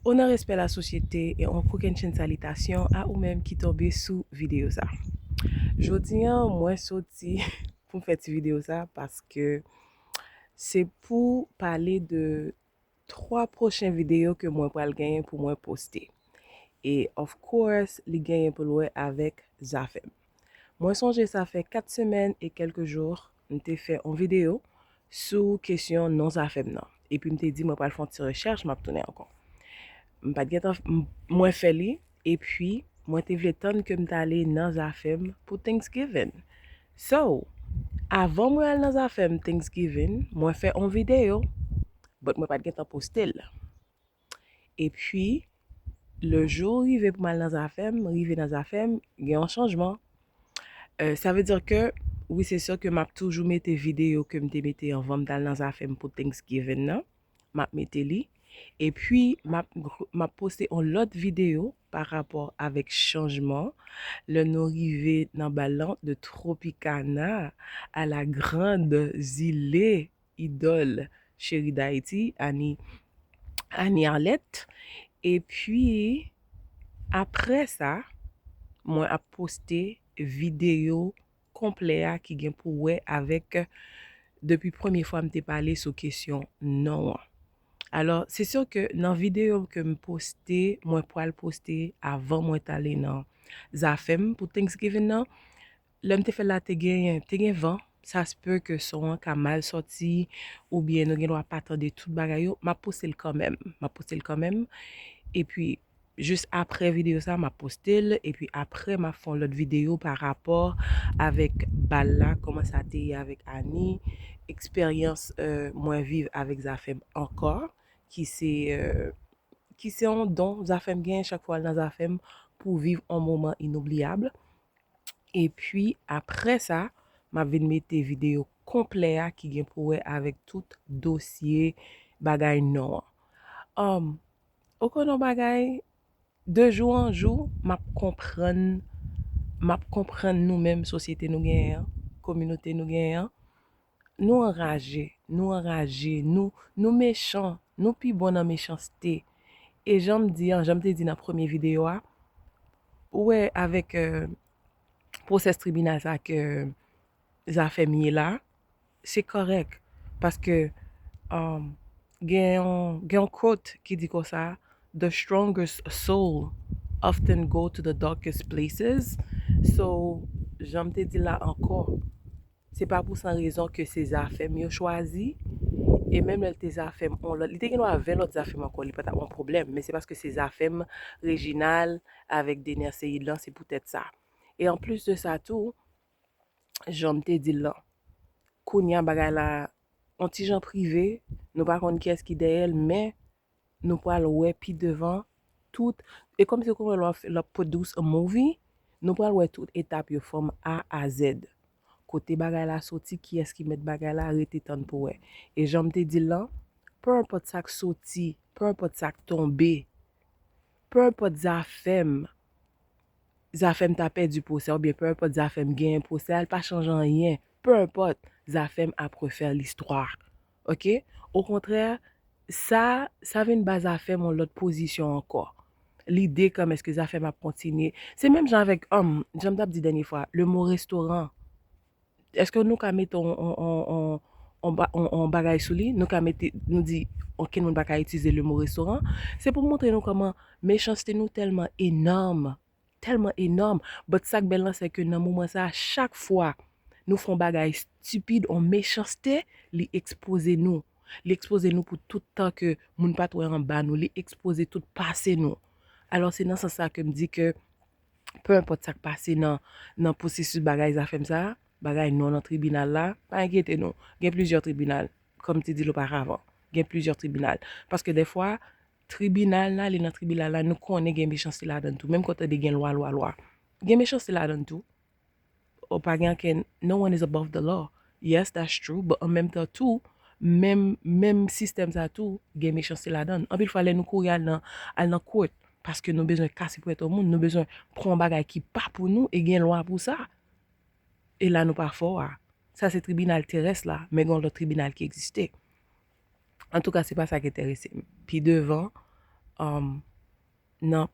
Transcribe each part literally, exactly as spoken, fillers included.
O nan respè lasosyete e on kokennchenn salitasyon a ou menm ki tonbe sou videyo sa. Jodi a, mwen soti pou m fè ti videyo sa paske se pou pale de twa pwochen videyo ke mwen pral genyen pou mwen poste. E of course, li genyen pou l wè avèk Zafèm. Mwen sonje sa fè kat semèn e kèlke jou, m te fè on videyo sou kesyon non Zafèm nan. Epi m te di mwen pral fè on ti rechèch, m ap tounen ankò. M pa t gentan, m- mwen fè li, epi mwen te vle tann ke m t ale nan Zafèm pou Thanksgiving. So, avan mwen al nan Zafèm Thanksgiving, mwen fè on videyo, but mwen pa t gentan poste l. Epi, le jou rive pou m al nan Zafèm, rive nan Zafèm, gen yon chanjman. Euh, sa vle di ke, wi, se si ke m ap toujou mete videyo ke m te mete anvan m t al nan Zafèm pou Thanksgiving nan. M ap mete li. Epi, m ap, m ap poste yon lòt videyo pa rapò avèk chanjman. Lè nou rive nan bal lan de Tropicana à la grande zile idòl cheri Dayiti, Annie, Annie Arlette. Epi, apre sa, mwen ap poste videyo konplè a ki gen pou wè avèk depi premye fwa m te pale sou kesyon non an. Alò, se si ke nan videyo ke m poste, mwen pral poste avan mwen t ale nan Zafèm pou Thanksgiving nan, lè m te fè l la te genyen, te gen van, sa se pe ke son an ka mal sòti, oubyen nou gen dwa pa tande tout bagay yo, m ap poste l kanmenm. M ap poste l kanmenm. Epi, jis apre videyo sa, m ap poste l. Epi apre, m ap fè yon lòt videyo pa rapò avèk bal la, kòman sa te ye avèk Annie, eksperyans euh, mwen viv avèk Zafèm ankò, ki se, euh, ki se yon don Zafèm genyen chak fwa l nan Zafèm pou viv yon moman inoubliyab. Epi apre sa, m ap vin mete videyo konplè a ki gen pou wè avèk tout dosye bagay non an. Um, ou konnen yon bagay, de jou an jou, m ap konprann, m ap konprann nou menm sosyete nou genyen an, kominote nou genyen an. Nou anraje, nou anraje, nou, nou mechan, nou pi bon nan mechanste. E jan m di an, jan m te di nan premye videyo a, ou wè avèk euh, pwosès tribinal sa ke Zafèm ye la, se kòrèk. Paske um, gen yon, gen yon quote ki di konsa, "The strongest soul often go to the darkest places." So, jan m te di la ankò, se pa pou san rezon ke se Zafèm yo chwazi. E menm lè l te Zafèm on lòt, li te gen dwa ven lòt Zafèm ankò, li pa t ap yon pwoblèm. Men se paske se Zafèm Reginald avèk Dener Ceïde lan, se poutèt sa. E anplis de sa tou, jan m te di l lan, kounye a bagay la on ti jan prive, nou pa konn kiyès ki dèyè l, men nou pral wè pi devan tout, e kòmsi ou konprann lè w ap, lè w ap produce a movie, nou pral wè tout etap yo from A a Z. Kote bagay la soti, kiyès ki mèt bagay la, rete tann pou wè. E jan m te di l lan, pe enpòt sa k soti, pe enpòt sa k tonbe, pe enpòt Zafèm, Zafèm ta pèdi pwosè, oubyen pe enpòt Zafèm genyen pwosè a, l pa chanje anyen. Pe enpòt, Zafèm ap refè listwa. Oke? Okontrè, sa, sa vin ba Zafèm yon lòt pozisyon ankò. Lide kanmenm èske Zafèm ap kontinye. Se menm jan avèk, um, jan m t ap di dènye fwa, le mo restoran. Èske nou ka mete on, on, on, on, on ba- on, on bagay sou li? Nou ka mete, nou di, okenn moun pa ka itilize le mo restoran. Se pou montre nou kòman mechanste nou tèlman enòm, tèlman enòm. But sa k bèl lan, se ke nan moman sa a, chak fwa nou fè on bagay stipid, on mechanste, li ekspoze nou. Li ekspoze nou pou tout tan ke moun pa t wè anba nou. Li ekspoze tout pase nou. Alò, se nan sans sa ke m di ke, pe enpòt sa k pase nan, nan pwosesis bagay Zafèm sa a, bagay non nan tribinal la, pa enkyete nou. Gen plizyè tribinal, kòm m te di l oparavan. Gen plizyè tribinal. Paske dèfwa, tribinal la, li nan tribinal la, nou konnen gen mechanste ladan l tou. Menm kan w tande gen lwa, lwa, lwa. Gen mechanste ladan l tou. Ou pa gen ankenn, no one is above the law. Yes, that's true, but an menm tan tou, menm, menm sistèm sa tou, gen mechanste ladan l. Anpil fwa, lè nou kouri al nan, al nan court, paske nou bezwen kase pwèt yon moun, nou bezwen pran yon bagay ki pa pou nou e gen lwa pou sa. E la nou pa fò a. Sa se tribinal terès la, men gen yon lòt tribinal ki egziste. Antouka, se pa sa k enterese m. Pi devan, um, nan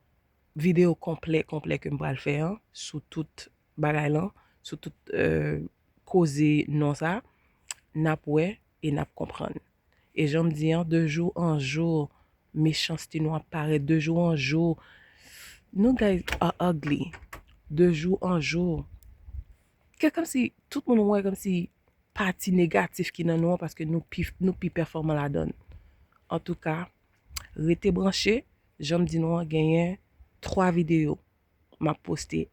videyo konplè, konplè ke m pral fè an, sou tout bagay lan, sou tout euh, koze non sa, n ap wè e n ap konprann. E jan m di an, de jou an jou, mechanste nou ap parèt, de jou an jou. Nou guys are ugly. De jou an jou. Ke kòmsi tout moun wè kòmsi pati negatif ki nan nou an, paske nou pi, nou pi pèfòman ladan l. Antouka, rete branche, jan m di nou an, genyen twa videyo m ap poste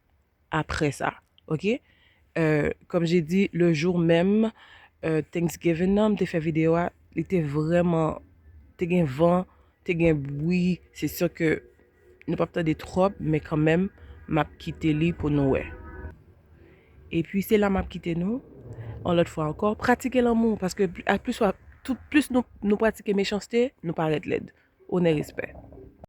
apre sa, ok? Euh, comme j'ai dit, le jour même, euh, Thanksgiving nan, m te fè videyo a, li te vrèman, te gen van, te gen bwi, se si ke nou p ap tande twòp, men kanmenm, m ap kite li pou nou wè. Epi se la m ap kite nou, yon lòt fwa ankò, pratike lanmou, paske pli- a plis, wa- tout, plis nou, nou pratike mechanste, nou parèt lèd. Onè, respè.